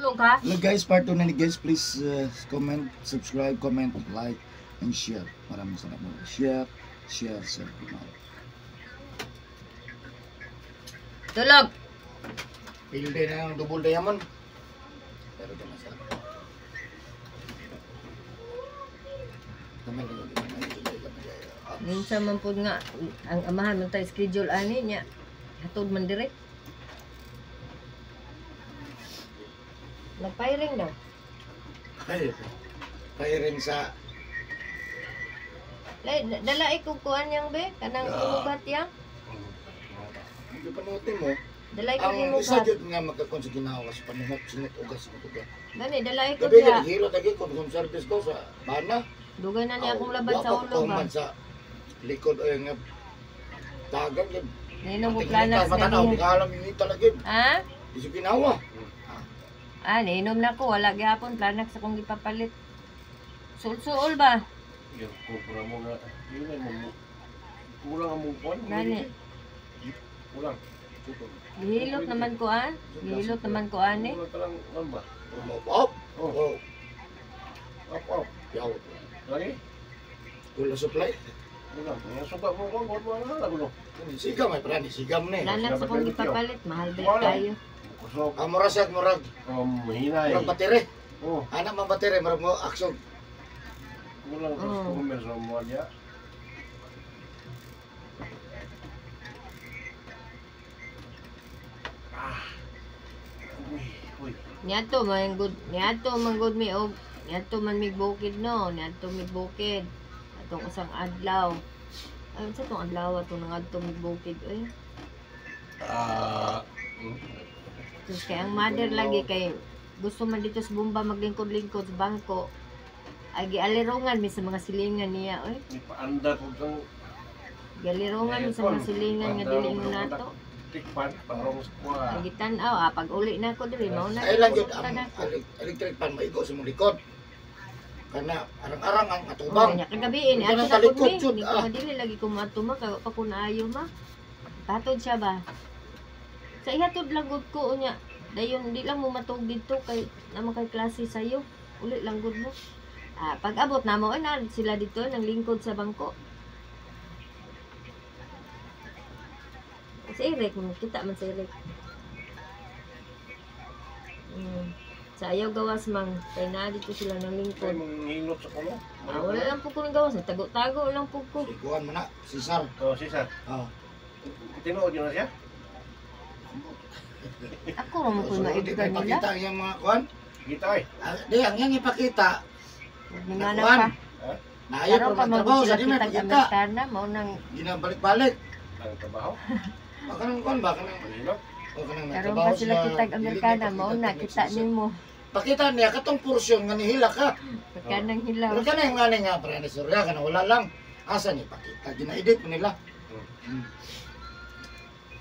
Tulog ha? Hello guys, part 2 na ni guys. Please comment, subscribe, comment, like, and share. Maraming salamat. Share, share, share. Tulog. Pilde na ang double diamond. Pero di masarap. Kamay lang yun. Minsan man pud nga ang amahan man tay schedule ani niya. Hatod man dire. Nagpairing daw. Ay, pairing sa Lay, dala ko kuan yang be kanang imughat yang. Hindi panutin mo. Dalay ko Ang isa imughat. jud nga magkakon sa ginawa sa panuhot singot ugas singot ugas. Gani dalay ko Gabi diha. gani hilo tagi kon home service ko sa bana. Dugay na niya akong labad sa Wa ulo pa ko ba. man sa likod ay nga dagan gid. Ninom ko planax Matanaw di gani. ka alam yung talaga gid. Ha? Di sa ginawa. Ah, niinom na ko wala gihapon planax akong gipapalit. Suol-suol ba? Yung kubra mo nga. Yun ay mo. Kulang ang mong kuwan. Gani. Kulang. Gihilot naman ko an. Gihilot naman ko ani. Kulang ka lang ano ba? Up up. Oh, Oh, up up. yaw. Lagi. Wala supply. Kulang. Yung suka mo kuwan, kuwan mo na lang gulo. Sigam ay prani sigam ni. Planax akong gipapalit, mahal ba tayo? Kusog. Ah, murag siya murag Hinay. murag battery. Oh, Ana man battery murag mo aksyon. kulang Oh. customer sa mga niya. Ah. Uy, uy. Niadto man good, niadto man good mi og niadto man mig bukid no, niadto mig bukid. Atong usang adlaw. Ay, unsa tong adlaw atong nangadto mig bukid oy. Ah. Tapos kay ang mother lagi kay gusto man dito sa Bumba maglingkod-lingkod sa bangko. Ay gialirongan mi sa mga silingan niya oy. Ipaanda ko kang Gialirongan mi sa mga silingan nga dili mo nato. tikpan parang sa kuha. Ay gitan-aw ah, pag uli na ko diri mao na. Ay lang jud ang Sultan ako. electric fan maigo sa mong likod. Kana arang-arang ang Oh, atubang. nya kagabi ni Ito ato na na pud talikod, mi. jud, Ni ko ah. madili lagi ko moadto ma kay wa pa ko naayo ma. Patod siya ba? Sa ihatod lang gud ko unya. Dayon di lang mo matug didto kay naman kay klase sayo. Uli lang gud mo. Ah, pag abot na mo na sila dito nang lingkod sa bangko. Si Eric, kita man si Eric. Sa ayaw gawas mang kay naa dito sila nang Kay lingkod. mong hilot sa kulo. Ah, wala lang po ko ng gawas. Tago-tago lang po ko. Ikuan man na, Cesar. Oh, si sir. Ah. Tinuod yun na siya? Ako ra mo ko So, di maibgan may nila. pakita ang iyang mga kuan. Kita ay. Ah, di ang iyang ipakita. Nangana Nakuan. pa. Ha? Naayo Karon pero pa man magtrabaho sila sa di may kitag pakita. Amerikana mao nang Ginabalik-balik. Ang trabaho. Baka nang kuan baka nang Manghilot. o kanang karon nagtrabaho pa sila siya, kitag dili Amerikana niya mao ipakita na kung kita nagsisid. nimo. Pakita niya katong porsyon nga nihila ka. Pagka nang hilaw. Pero kana yung nga nga para ni Surya kana wala lang. Asa niya pakita gina-edit mo nila.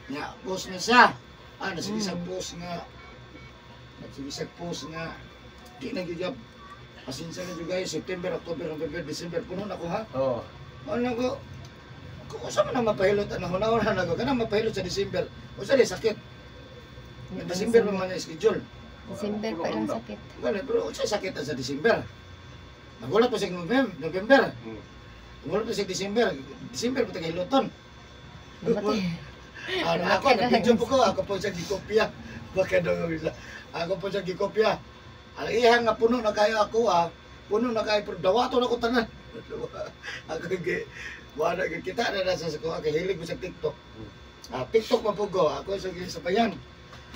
Nya post na siya. Ah, nasige sa post nga. Nagsige sa post nga. Di na gyud. Pasensya na gyud guys, September, October, November, December puno na ko ha. Oh. Ano ko? Kung usa man ang mapahilot ano una na ko kana mapahilot sa December. Usa di sakit. December pa man ang schedule. December pa ilang sakit. Wala, pero usa sakit na sa December. Nagulat pa sa November, November. Nagulat pa sa December. December pa tagahiloton. Namatay. Ano ako, nag-video po ko, ako po siya gikopya. Baka daw isa. Ako po siya gikopya. Ang ihang nga puno na kayo ako ah. Puno na kayo pero dawaton ako tanan. Ako gi wala gi kita na nasa sa ko kay hilig mo sa TikTok. Ah, TikTok man po ko. Ako sa sa bayan.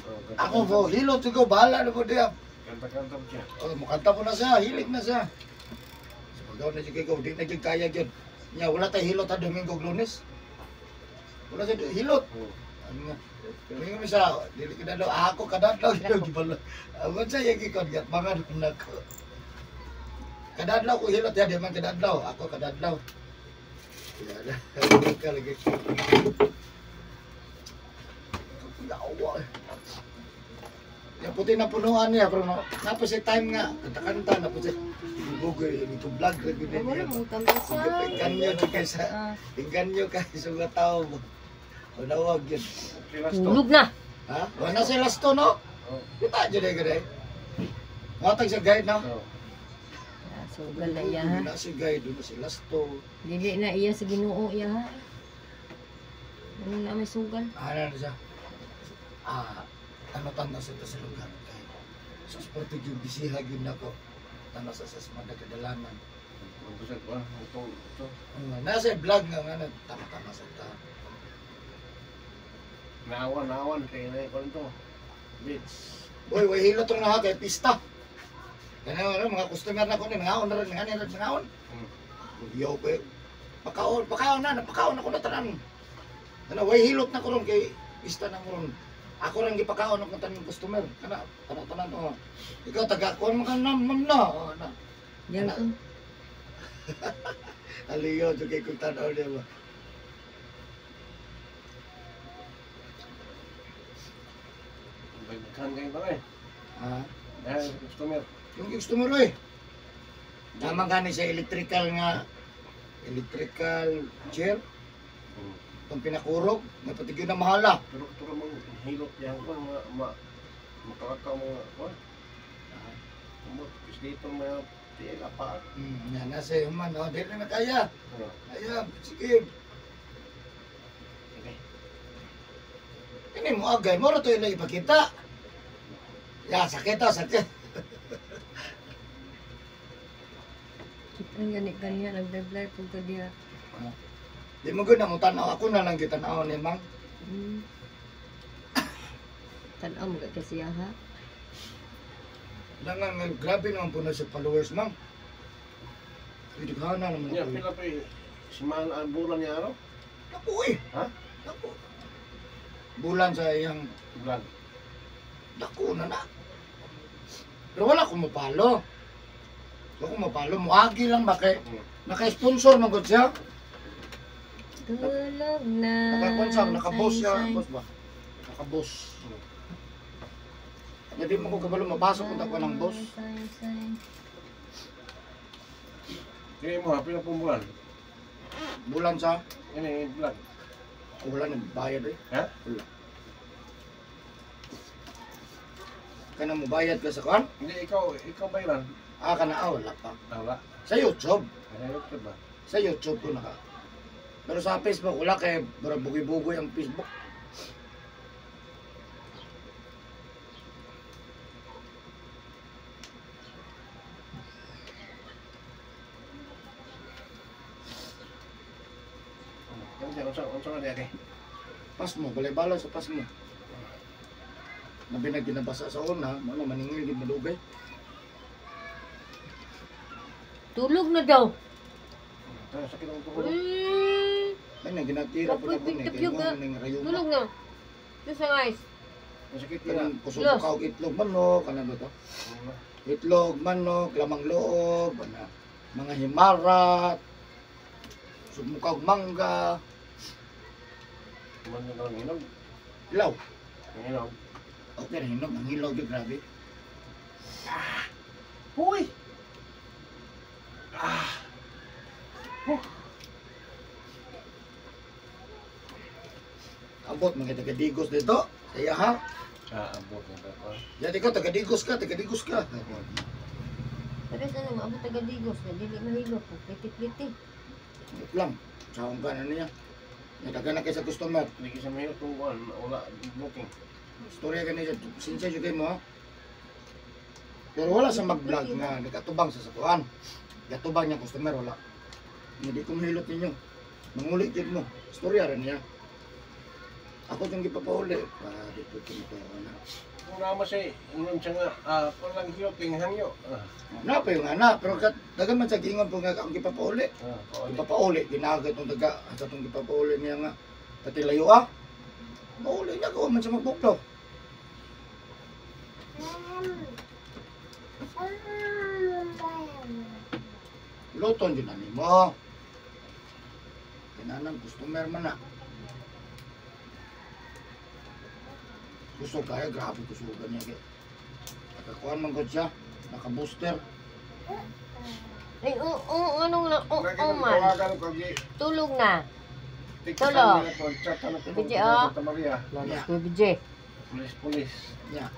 Oh, Ako po hilot ko bahala na po diya. Kanta-kanta mo siya. Oh, mukanta po na siya, hilig na siya. Sa paggaw na siya ko, di na gyud kaya gyud. Nya wala tay hilot ha Domingo ug Lunes. Wala siya hilot. Oh. Ano nga? Domingo mi sa dili kada daw ako kada daw gibalo. Ako sa yagi kon gat mga nako. Kada adlaw ko hilot ya di man kada adlaw, ako kada adlaw. Ya, ka lagi. Yawa. Ya puti na punuan niya pero no, napos siya time nga kanta-kanta na po siya. Bugoy ito vlog lagi Ay, wala niya. mo tampisan. Inganyo kay sa Ah, inganyo kay sa mga tao mo. Unawag yun. Silas to. tulog na. Ha? Wala sa lasto no? Oh. Kita dyan eh gano'n. Matag sa guide na. Oh. Ah, sugal na iya ha. Na si guide doon na si Lasto. Dili na iya sa Ginoo iya ha. Ano na may sugal? Ano na siya? Ah, ano sa ito sa lugar kay. Sus parte gyud bisiha gyud nako. Tanaw sa mga kadalanan. Magbusag ko ah. Itong ito. Nasa vlog nga nga tama-tama sa ta. Naawan kay na ko nito. Beach. Uy, way hilo tong na kay pista. Kana ano, mga customer na ko ni mga na rin, mga ni mga on. Yo ko. Pakaon, pakaon na, napakaon ako na tanan. Kana way hilot na ko ron kay pista na ko ron. Ako rin gipakaon ako tanan customer. Kana tanan tanan oh. Ikaw taga kuan man ka na ma'am na. Oh, na. Yan ko. Aliyo jud kay kung tanaw niya ba. Bagkan kayo ba eh? Ha? Dahil customer. Yung customer eh. Tama gani sa electrical nga electrical chair itong pinakurog nga pati gyud na mahala. Pero turo mong hilot yan ko mga ma makalakaw mga ko. Umot dito mga tiil apa. Yan nasa iyo man oh, dili na kaya. Ano? Kaya sige. Okay. Ini mo agay mo ra to ila ipakita. Ya sakit ah, sakit. Ang gani kanya nag-live pug ka diha. Di mo gud na mo tan-aw ako na lang gitan-aw ni mang. Tan-aw mo ka siya ha. Langan nga grabe naman po na sa followers mang. Gidughana naman Nya ako. pila pa si man ang bulan niya ano? Naku eh. Ha? Naku. Bulan sa iyang Bulan. dako na na. Pero wala ko mapalo. Wala ko mapalo. Muagi lang ba kay naka-sponsor man gud siya. Tulog na. Naka-kuan siya, naka-boss siya, Say, say. boss ba? Naka-boss. Hindi mo ko kabalo mapasok kung ako ng boss. Say, say. Kaya mo ha, pila pong bulan. Bulan sa Ini bulan. wala nang bayad eh. Ha? Wala. Kana mo bayad ka sa kuan? Hindi ikaw bayaran. Ah, kana ah, wala pa. Wala. Sa YouTube. Ano YouTube ba? Sa YouTube ko naka. Pero sa Facebook wala kay bara bugoy-bugoy ang Facebook. Unsa na diya kay? Pas mo, balay-balay sa pas mo. Nabi na ginabasa sa una, mo na maningil gid madugay. Tulog na daw. Sakit ang tuhod. Ay nang ginatira po na ko ni kay mo ning rayo. Tulog na. Diyos ang eyes. Sakit nila. Kanang kusog ka og itlog manok, kanang ba to? Itlog manok, lamang loob, ana, mga himarat. Sugmo ka og mangga, Man na lang hinog. ilaw. Hinog. Okay na hinog, ang hilaw gyud grabe. Huy! Ah! Huh. Abot mga taga-Digos dito. Kaya ha? Ah, abot na ba? Yan ikaw, taga-Digos ka, taga-Digos ka. Pero sa ano, maabot taga-Digos na dili mahilot. Pliti-pliti. Wait lang. Sa akong na niya. Nadaga na kay sa customer. Hindi sa mahilot kung kuan, wala booking. Storya ka niya, sinsya jud mo ha. Pero wala sa mag-vlog nga nagkatubang sa sakuan. Gatubang niya customer wala. Hindi ko mahilot ninyo. Manguli jud mo. Storya ra niya. Ako yung gipapauli. Pa dito ko na. Kung naman siya, ingon siya nga, kung lang hilot, king hangyo. Ah, Na pa yung anak, pero kat dagan man sa gingon po nga ang gipapauli. pauli. Gipapauli, ginagat tong daga sa tong gipapauli niya nga pati layo ah. Pauli niya ko man sa magbuklo. Luton din ani mo. Kinanang customer man na. Gusto kaya, grabe kusugan niya. Kaya. Nakakuan man gud siya, naka-booster. Ay, oo, anong na, oo, man. Tulog na. Tulog. BJ, oh. Santa Maria. BJ. Pulis, pulis. Yeah.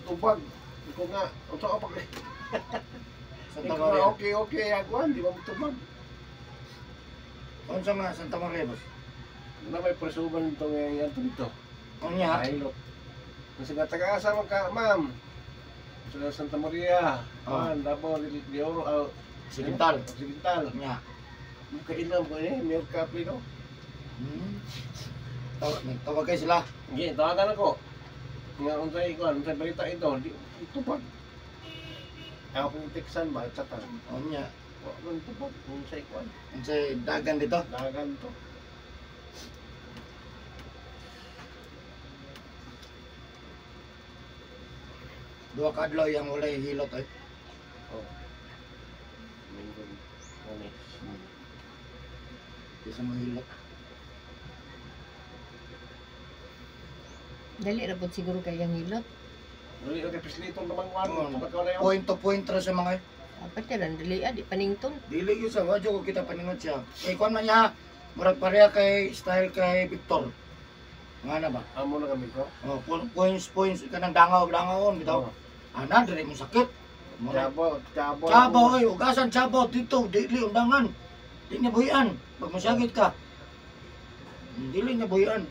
Tubag. Ikaw nga, unsa ka pag Santa Ikaw nga, Maria. okay, okay, agwan, di ba mo tubag? Unsa nga Santa Maria, boss? Na may presuman nito ngayon dito. Unya. Nahilot. Kasi nga taga-asa man ka, ma'am. Sa Santa Maria, Oh. man, Davao, de Oro, ah, Occidental. Occidental. Unya. Kailan ko eh, Mayor Capri, no? Hmm. Tawag kayo sila. Hindi, tawagan ako. Nga, unsay ikuan, unsay balita ito, di, tubag. Ako kong teksan ba, chatan. Unya. Wa man tubag, unsay ikuan. Unsay dagan dito? Dagan to. Duha ka adlaw yang walay hilot eh. Oh. Minggo. Ano eh. Di sa mga hilot. Dali ra pud siguro kay yang hilot. Dali ang repislitong namang wan, Oo. tubag ka na yun. Point to point ra sa mga Dapat yan, dali ah, di panington. Dili gyud sa wadyo ko kita paningot siya. Kay kuan man niya, murag pareha kay style kay Victor. Nga na ba? Amo na kami ko. Oh, points points kanang dangaw dangawon bitaw. Oh. Ana diri mo sakit. Murag Chabo, chabo. Chabo oy, ugasan chabo dito dili undangan. Di niya buhian pag masakit ka. Dili niya buhian.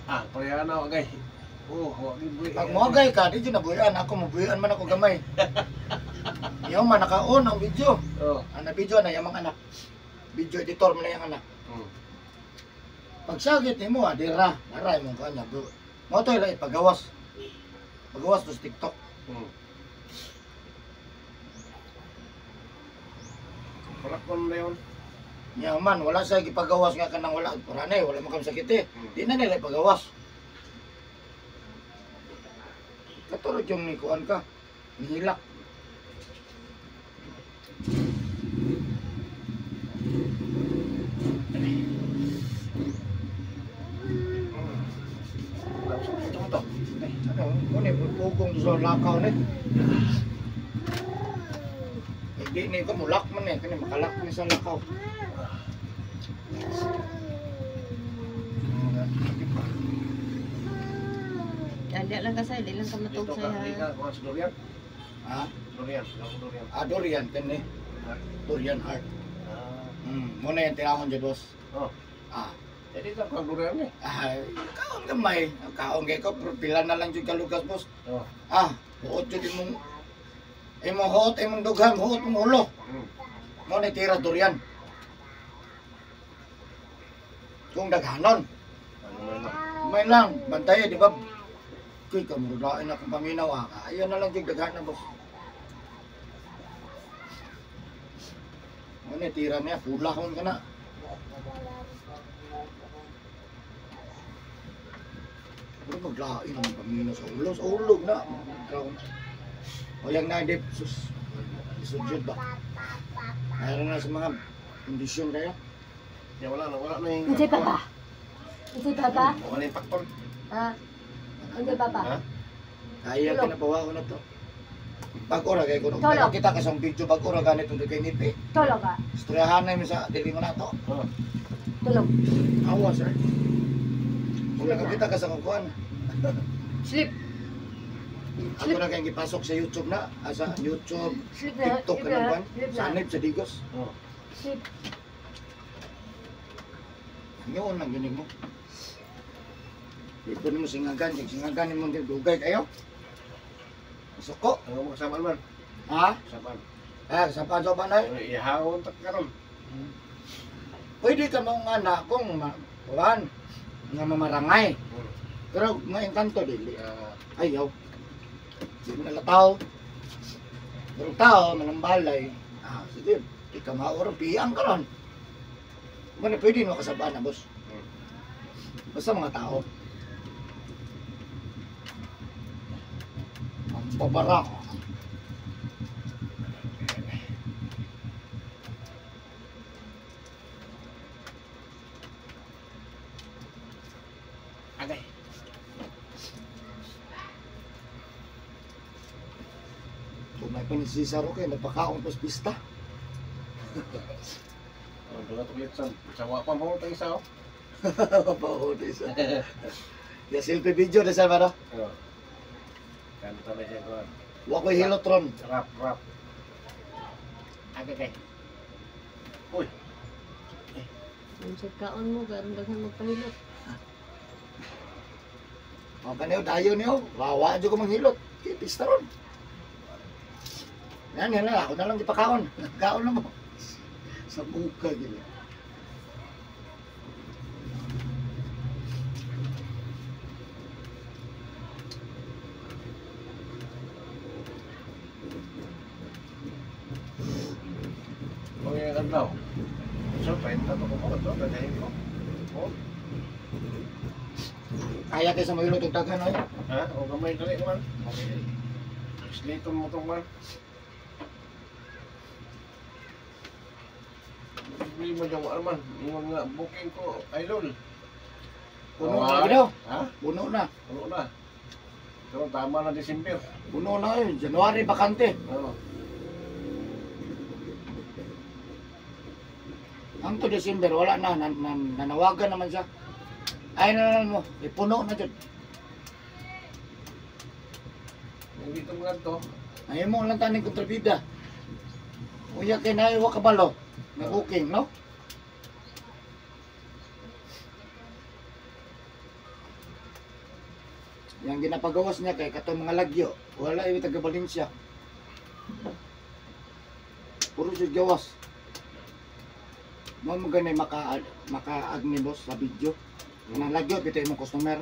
Ah, pareha na ako, gay. Oh, wa gyud buhi. Pag moagay ka, di jud nabuhian. Ako mabuhian man ako gamay. Iyaw man naka-on ang video. Oh. Ang na video na yamang anak. Video editor man na yung anak. Pagsagit nimo ah, dira, aray mo kanya. Mo to ila ipagawas. Pagawas to sa TikTok. Palakon na yun. Nya man wala sa gipagawas nga kanang wala purane, wala man kam sakit eh. Di na nila ipagawas. Katulad yung nikuan ka, nihilak. Ito. Ay, ano, kunin, pugong sa lakaw ni. Eh, di ni ko mulak man eh, kani makalak ni sa lakaw. Dali lang ka say, di lang ka matug Dito say ka, di ha. ka, kuha sa durian. Ha? Durian, ako durian. Ah, durian kani. Durian heart. Ah. Mo na yung tinahon dyan, boss. Oh. Ah. Eh, dito ako durian eh. Ah, kaon gamay. Kaon kay ko, pero pila na lang jud kalugas, boss. Oh. Ah, buot jud imong imong huot, imong dughan, huot imong ulo. Mo na tira durian. Kung daghanon. May lang, bantay, di ba? Kuy, kamurulain akong paminaw, ah. Ayaw na lang jud daghanon, boss. Mo na tira niya, pula kon ka na. Pero maglain ang paminaw sa ulo, sa ulo na. O yang na, di, sus, isudjud ba? Mayroon na sa mga kondisyon kayo. Ya, wala na, wala na yung... Unsay papa? Unsay papa? Wala na yung pakpon. Ha? Unsay papa? Ha? Kaya kinabawa ko na to. Pag-ora kay kuno. Tulog. Nakita ka sa video pag-ora ganito kay Nipi. Tulog ka. Istoryahan na sa dili mo na to. Oh. Tulog. Awa sir. Kung nakakita ka sa kukuan. Sleep. Ako na kayong gipasok sa YouTube na, sa YouTube, Sleep na. TikTok Sleep ka ng na. kuan. Sleep na. Sanib sa Digos. Oh. Sleep. Ngayon lang yun mo. Dito nimo singagan, kay singagan nimo dugay kayo. Suko. Ano mo kasamaan man? Ha? Kasamaan. Ah, sa pa na. Ihawon ta karon. Pwede ka mong anak kung kuan nga mamarangay. Pero nga engkanto dili. Ayaw. Di mo nalataw. Pero tao manambalay. Ah, sige. Di ka maurong piyang karon. Muna pwede mo kasabaan na, boss. Basta mga tao. Ang babarang. Agay. Kung may panisisaro kayo, napakaong pista. Oh, duha to litson. Sawa pa mo tayo isa oh. Papaho isa. Ya selfie video na sa ba? Oh. Kanta na siya kuan. Wa ko'y hilotron. Rap, rap. Aga kay. Uy, Ang sa kaon mo, karon daghan magpahilot. O kaniyo dayon niyo. Wawa jud ko manghilot. Kay pista ron. Yan yan lang ako na lang gipakaon. Kaon na mo. Sa buka gid. okay ang adlaw. So, 30 to ko po to, dadahin ko. Oh, Kaya kay sa mahilot og daghan oy. ha? O gamay dali man. Okay. Sliton mo tong man. Problema dyan ko man. Ingon nga booking ko idol. Puno na gid. Ha? Puno na. Puno na. Pero tama na December. Puno na eh. January bakante. Oo. Ang to December wala na, nanawagan naman siya. Ay na lang mo, ipuno na jud. Hindi ito mga to. Ay mo lang taning kontrabida. Uya kay na wa kabalo. May booking, no? Yang ginapagawas niya kay katong mga lagyo, wala ay taga Valencia. Puro siya gawas. Mo mo ganay maka makaagni boss sa video. Nang lagyo bitaw imong customer.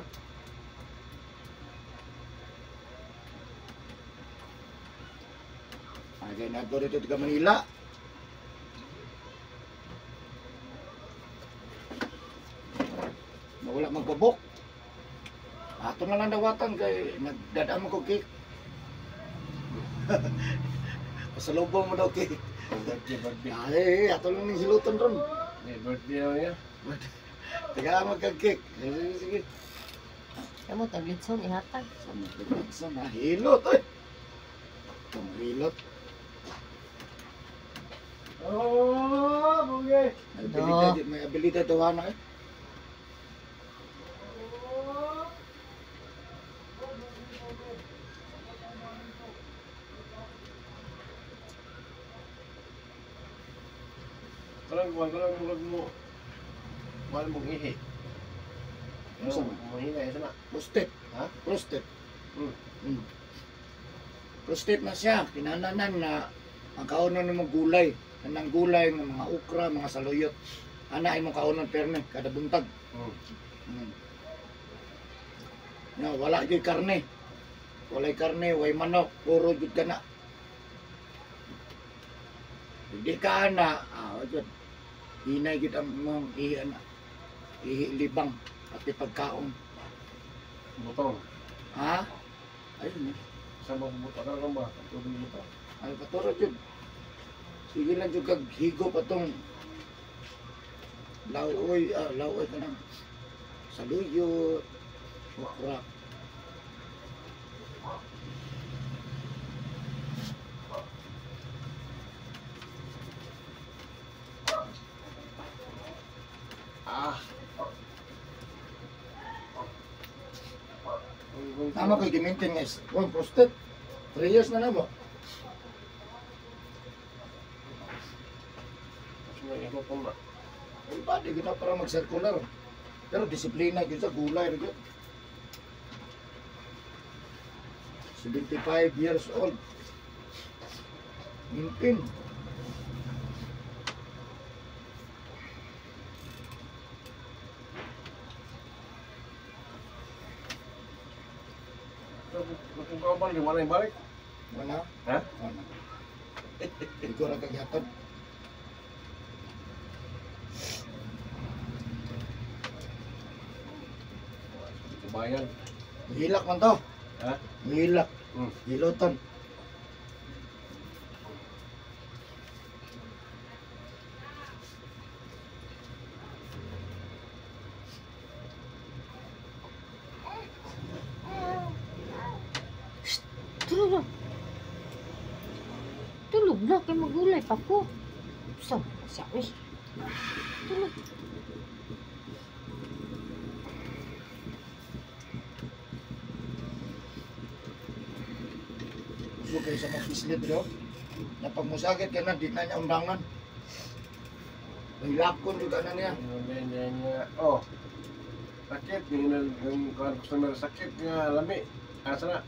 Agay na dito taga Manila. Nawala magpabok. Ato na lang dawatan kay nagdadaan mo ko cake. Pasalubong mo daw cake. Birthday, birthday. Ay, ato lang ning hiluton ron. May birthday na niya. Taga magkag cake. Sige, sige. Kamo taglitson ihatag. Sa mga sa hilot oy. Itong hilot. Oh, bugay. May abilidad, may abilidad daw na eh. Parang kuwan, parang murag mo. Kuwan mong ihi. Ano sa man? Mahina, isa na. Prostate. Ha? Prostate. Hmm. Mm. Prostate na siya. Kinananan na ang kaunon ng mga gulay. Kanang gulay, ng mga okra, mga saluyot. Ana ay mong kaunon perme, kada buntag. Hmm. Mm. No, wala gyud karne. Walay karne, way manok, puro gyud kana. Hindi ka ana, ah, jud. Hinay gyud ang mong ihi ana. Ihi libang pati pagkaon. Butong. Ha? Ayun eh. Sa mga butong ka lang ba? Tubig butong. Ay paturo jud. Sige lang jud kag higop atong lauoy, lauoy kanang saluyot, okra. Ah. Tama ko'y gimintin nga is, one prostate. 3 years na na mo. Ay ba, di gina para mag-circular. Pero disiplina gyud sa gulay gyud. 75 years old. Mintin. Kung ka ba, wala yung balik? Wala. Ha? Wala. Hindi ko ra kagyatod. Bayan. Hilak man to. Ha? Hilak. Hmm. Hiloton. Tulog na. Tulog na kay magulay pa ko. Sa sa uy. Tulog. Kusog kayo sa mga islit bro. Na pag musakit ka na, di na niya undangan. May lakon juga na niya. Oh. Sakit ng customer sakit nga lami. Asa na?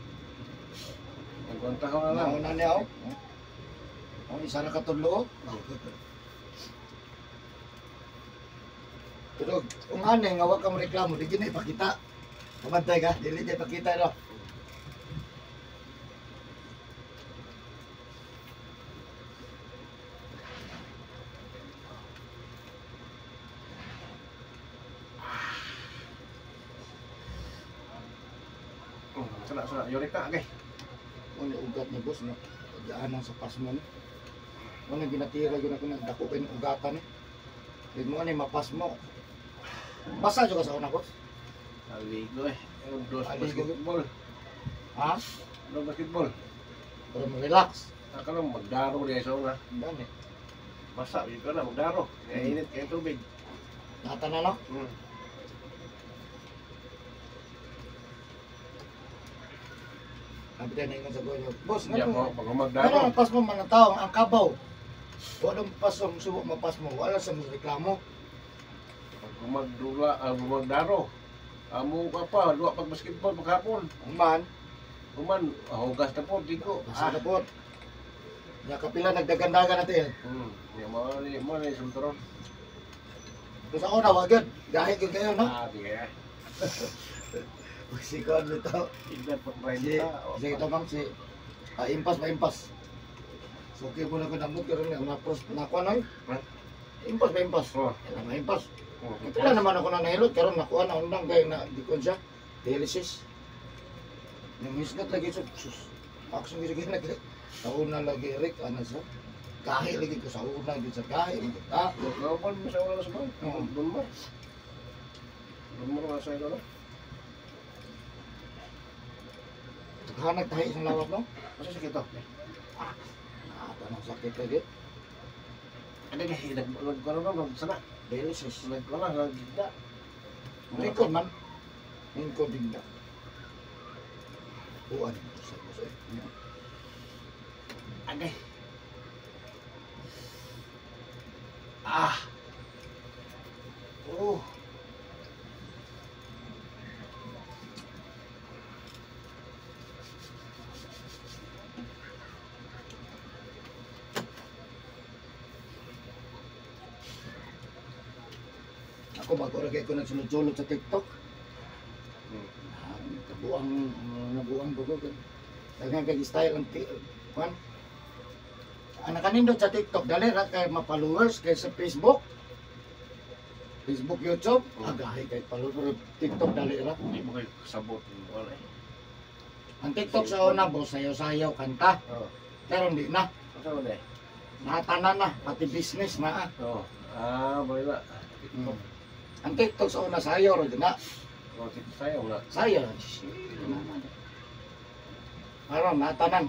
Nagkontak na lang. Nauna niya oh. Ang isa na katudlo oh. Pero kung ano nga wa ka mo reklamo, di gina ipakita. Pamantay ka, dili niya ipakita no. Sana sana yorika kay. Ano ugat ni boss no. Diyan sa pasmo ni. Ano ginatira gyud ako nang dako kay ugatan ni. Di mo ani mapasmo. Basa jud ka sa una boss. Aligo eh. Dos Aligo. basketball. Ha? No basketball. Pero mo relax. Ako lang magdaro diya sa una. Dani. Basa gyud ka na magdaro. Kaya init kay tubig. Nata na no. Sabi tayo na ingon sa goyo. Boss, Hindi ngano? ako pag Ano magdaro. ang pasmo man ang tao, ang kabaw. Wala ang pasmo, subo mapasmo. Wala sa mga reklamo. Pag magdula, magdaro. Amo ka pa, duwa pag basketball paghapon. Human, Human, hugas na po, digo. basa na po. Nya kapila nagdagandagan natin. Ya mo ni sultron. Pero sa una, wag yun. Gahit yun kayo, no? Ah, di kaya. Sikan bitaw. Tignan pag Si, 30. si ito mang si impas ba impas. So okay mo na ko namot karon nga na pros na kuan oy. Ha? Impas ba impas? Oh. Kailangan ma impas. Oh, Kapila naman ako na nahilot karon nakuha na undang kay na di kon siya. Dialysis. Nang hisgot lagi sa sus. Action gid gid nag sa una lagi Rick ana sa gahi lagi ko sa una gid sa gahi lagi ta. Gawon mo sa una sa bang? Oo. Doon mo. Doon mo na sa ilo. Taghanag tahi isang lawak no. Masa sakit to? Ah, tanong sakit lagi. Ano ni nag nag nag sana. Dialysis. Nag kuno nagda. Lingkod man. Lingkod din na. Uan. Sa sa. Agay. Ah. Oh. Ako bago ra kay ko nagsulod-sulod sa TikTok. Ah, Nabuang nabuang bugo. Daghan kay style ang kuan. Ang nakanindot sa TikTok dali ra kay ma-followers kay sa Facebook. Facebook, YouTube, agahi kay followers TikTok dali ra. Hindi mo kayo kasabot. Wala eh. Ang TikTok sa una bo sayaw-sayaw kanta, Oo. pero hindi na. Ano na eh? Natanan na pati business na. Oo. Ah, boleh na. TikTok. Ang TikTok sa una sayaw ra na. Oh, TikTok sayaw na. Sayaw. Aron natanan.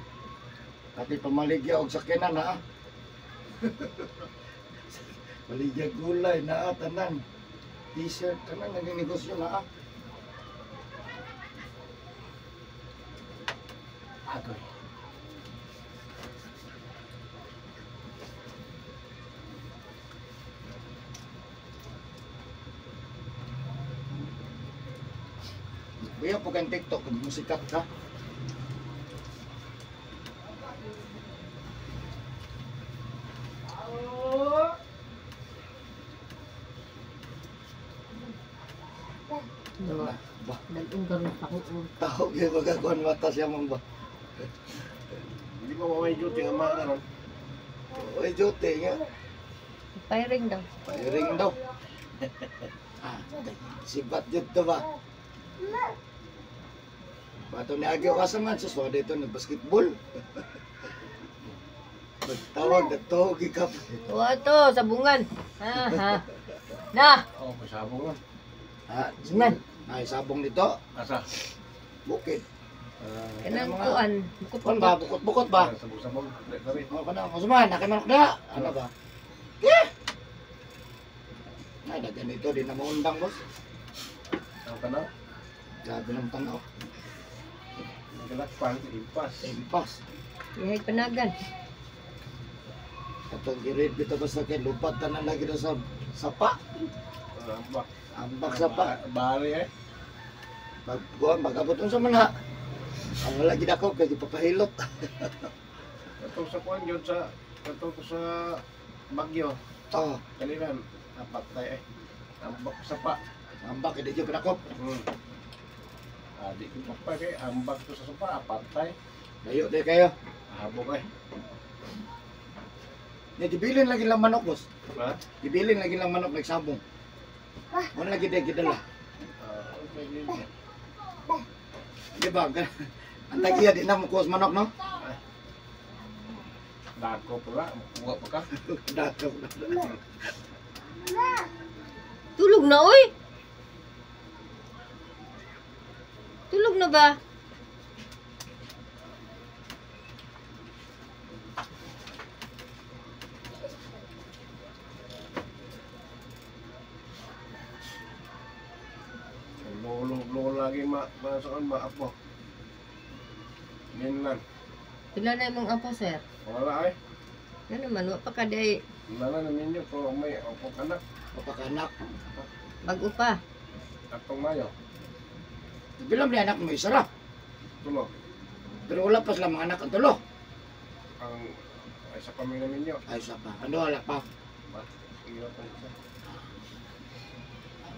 Pati pamaligya og sakyanan na. Maligya gulay na tanan. T-shirt tanan naging negosyo na. Agoy. Kuya po kang TikTok kung musikat ka. No. Ba, Dalong karon pa ko. tao gyud magakuan mata siya man ba. Hindi ba may duty nga mga karon? Oy duty nga. Firing daw. Firing daw. Ah, sibat jud to ba? Bato ni Agyo ka sa man sus wa dito nag basketball. Magtawag dato gikap. Wa to sabungan. Ha ha. Na. Oh, may sabong na. Ah, Sabungan. ay sabong nito, Asa? bukid. Ah, Kanang mga- kuan. Kon ba bukot-bukot ba? Sabong-sabong. Dali. O kana mo suman, nakimanok da. Ano ba? Eh! Ay, dagan dito di na maundang boss. Ang tanaw. Grabe ng tanaw. Nagkalakpan, impas. Impas. Ihay panagan. Katong girid bitaw basta kay lupad tanan lagi na sa sapa. Ambak. Ambak sapa. Bari eh. Magkuan magabot unsa man ha. Ang wala gid ako kay gipapahilot. Katong sa kuan yun sa katong sa Bagyo. Oh, Kalinan apat tayo eh. Ambak sapa. ambak kay di jud pinakop. Ah, di ko pa kay ambak to sa sapa apat tayo. Layo day kayo. Habok eh. Nya gibilin lagi lang manok, boss. Ha? Gibilin lagi lang manok nagsabong. Wala lagi day gidala. Ah, okay yun. Di ba? Ang tagiya di na mo kuha sa manok, no? Dako pula, makuha pa ka. Dato. Tulog na oy. Tulog na ba? Lolo, lolo lagi ma, masaan ma apo. Minlan. Pila na imong apo, sir? Wala eh. Ano man, wa pa ka day Wala na ninyo pero may apo kanak Papakanak. bago pa. atong Mayo. Bilang ni anak mo isa ra. Tulo. Pero wala pa sila mga anak ang tulo. Ang ay sa pamilya ninyo. Ay, isa pa. Ano, wala pa. Ba? Iyo pa isa.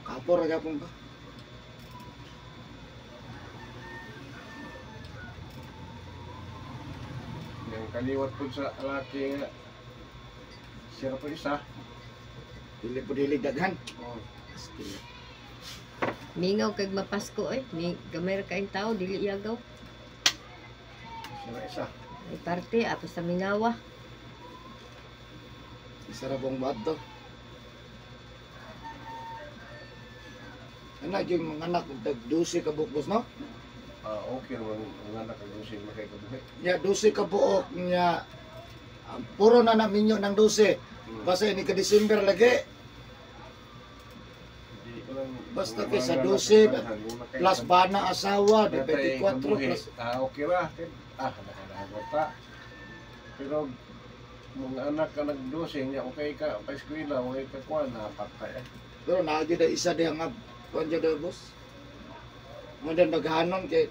Kapor, agapon ka. Yung kaliwat po sa laki nga siya po isa. Dili po dili daghan. Oh. Askil. Mingaw kag mapasko oy. Mi gamay ra kaayong tao dili yagaw. Siya isa. Ay parte apo sa mingawa. Isa ra buong bato. Ano yung mga anak, dag 12 ka buok, boss, no? Ah, okay naman ang anak ang gusin makay kabuhi. Nya 12 ka buok nya. Ang puro na naminyo ng 12. Basta ini ka December lagi. Di ko lang Basta kay sa 12, plus bana asawa, di 24 plus. Ah, okay ra. Ah, nakalagot ta. Pero mga anak ka nag-12 niya, okay ka pa eskwela, okay ka kuan, napatay eh. Pero naagi da isa diha nga kuan jud daw, boss. Mo dan maghanon kay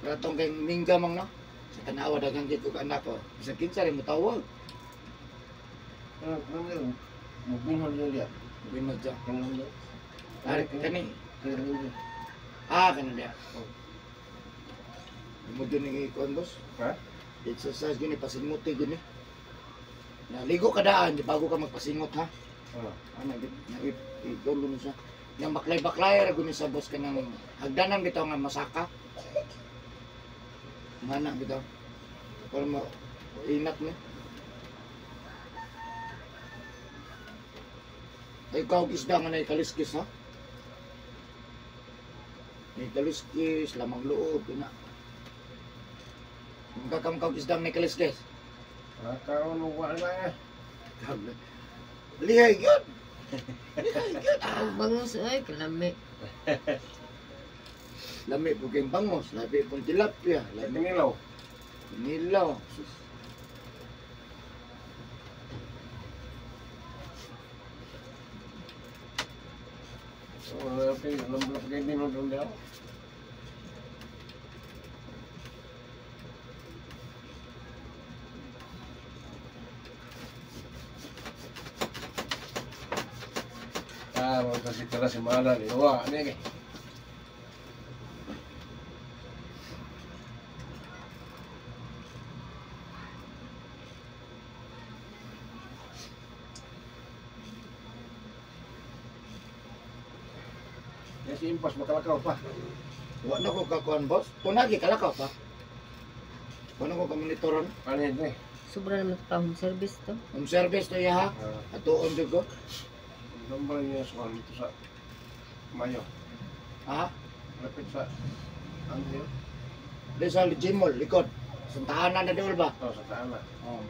ratong kay mingga mang no. Sa tanawa daghang gid kog anak ko. Bisan kinsa rin mo tawag. Ano, ano yun? Mubinhol yun diya. Winod dya. Ano yun? Ari kani. Ano yun? Ah, kani diha. Oh. Mo gyud ni kuan, boss. Ha? Exercise gini pasinguti gini. Naligo ka daan bago ka magpasingot ha. Ah, Ano gid na i gini siya. Yang baklay-baklay ra guni sa boss kanang hagdanan bitaw nga masaka. Mana bitaw. Para mo inat ni. Ay ikaw og isda nga naikaliskis ha. Naikaliskis, lamang loob, ina. Magkakamkaw isda nga naikaliskis. Ah, karon wa na eh. Lihay yun! Lihay yun! Og bangus oy kalami. Lami po kayong bangos, lami pong tilapia, lami Tingin nilaw. Sus. Oh, okay, lamang kay din doon daw. Ah, kasi tara si Mala ni Wa, ni kay. Ya si Impas makalakaw pa. Wa na ko kakuan, boss. Tunagi kalakaw pa. Wa na ko kamonitoron. Ano yun eh? Sobra naman pa home service to. Home service to iya ha. Ah, Atuon jud ko. number niya sa kwan dito sa Mayo. Ha? Lapit sa ano yun? Di sa Gmall, likod. Santahanan na dool ba? Oh, sa Taana. Oh.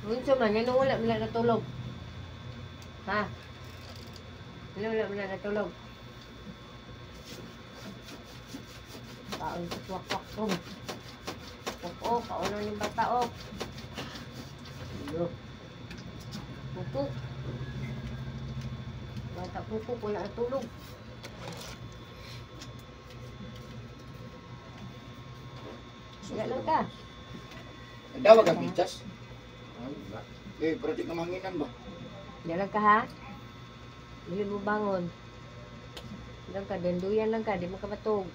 Unsa man nganong wala man natulog? Ha? Wala, wala, wala natulog. Kaon sa tuwak-wak ko. Kuko, kaunon yung bata, oh. Kuko. Bata kuko, wala natulog. Wala lang ka. Dawag ang bitas. Eh, pero di ka manginan ba? Diyan lang ka ha. Dili mo bangon. Lang ka, danduyan lang ka, di mo ka matug.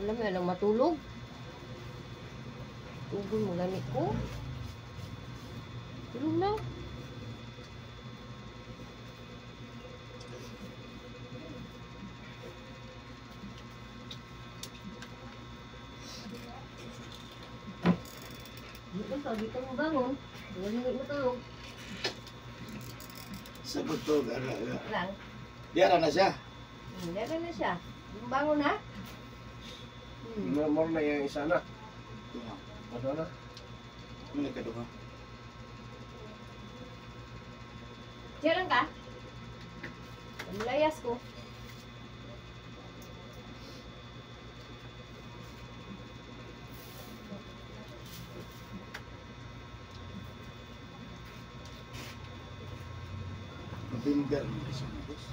Wala mo lang matulog. Tugol mo gani ko. Tulog na. Di ka, di ka mo bangon. Wala mo matulog. Sa butog, ara. Lang. Diara na siya. Meron na siya. Bangon ha? More na yung isa na. Duha. Ano na? Ano ka duha? Diyan lang ka? Malayas ko. November na sa mga boss.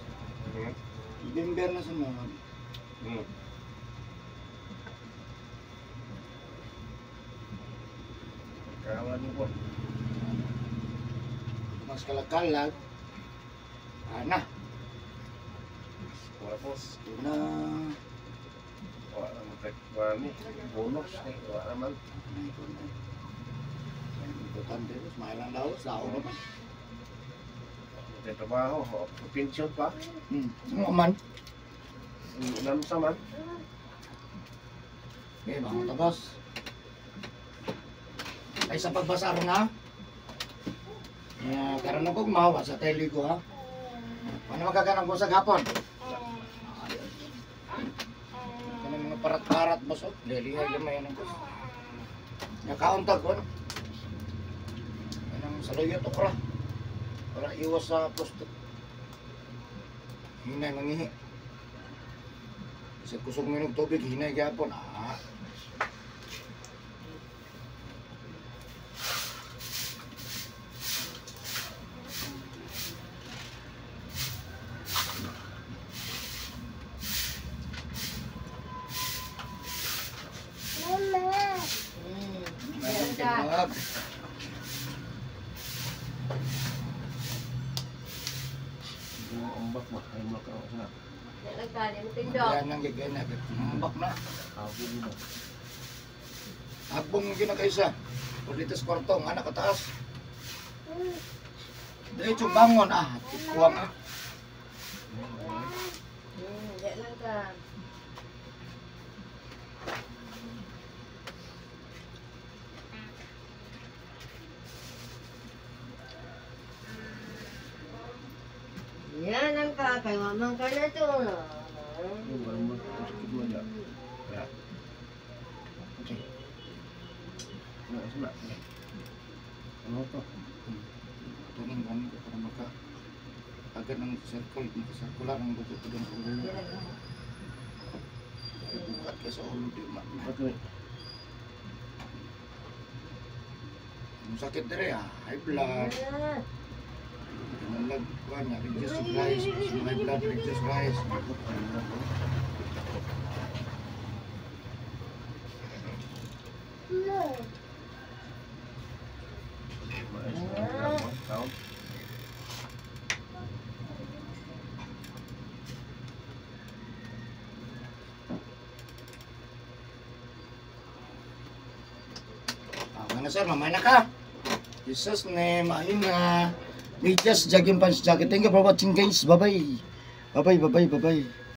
November na sa mga. Kawan niyo po. Mas kalakalag. Ana. Wala po. Una. Wala naman tayo. Wala ni. Bonus eh. Wala naman. Ano ito na. Importante. Mahal ang laos. Lao naman. May trabaho. Pensyon pa. Ano man? Lamsa man. Okay, bangon ta, boss. Ay sa pagbasa ron ha. Karon na kog mawa sa tele ko ha. Ano magkaganang ko sa gapon? Kanang mga parat-parat boss oh. Lelihay gamay anang boss. Nakauntag ko ano. Kanang saluyot okra. Para iwas sa prostate. Hinay mangihi. Sa kusog minog tubig, hinay gyapon. Ah. Meron tinawag. Ambak mo. Ay mo ka na. Diyan lang ka, di mo tindog. Yan ang gagawin na. Ambak na. Habong mo. Habong ginakaisa. Ulitas kwarto, nga nakataas. Diretso bangon ah. Kuwang ah. Diyan lang ka. Yan ang ka, kay mamang ka na to. Sakit mo dyan. Okay. Ano Ano to? Tuning kami para maka agad ng circle, maka-circular ang dugo ko doon sa ulo. Bukat ka sa ulo, di ma. Okay. Ang sakit dire ah, high blood. Lang, kuan nga, reduce rice, high blood, reduce rice. Ah, na sir, mamaya na ka. Jesus name, ayun na. Medyas, jogging pants, jacket. Thank you for watching, guys. Bye-bye. Bye-bye, bye-bye, bye-bye.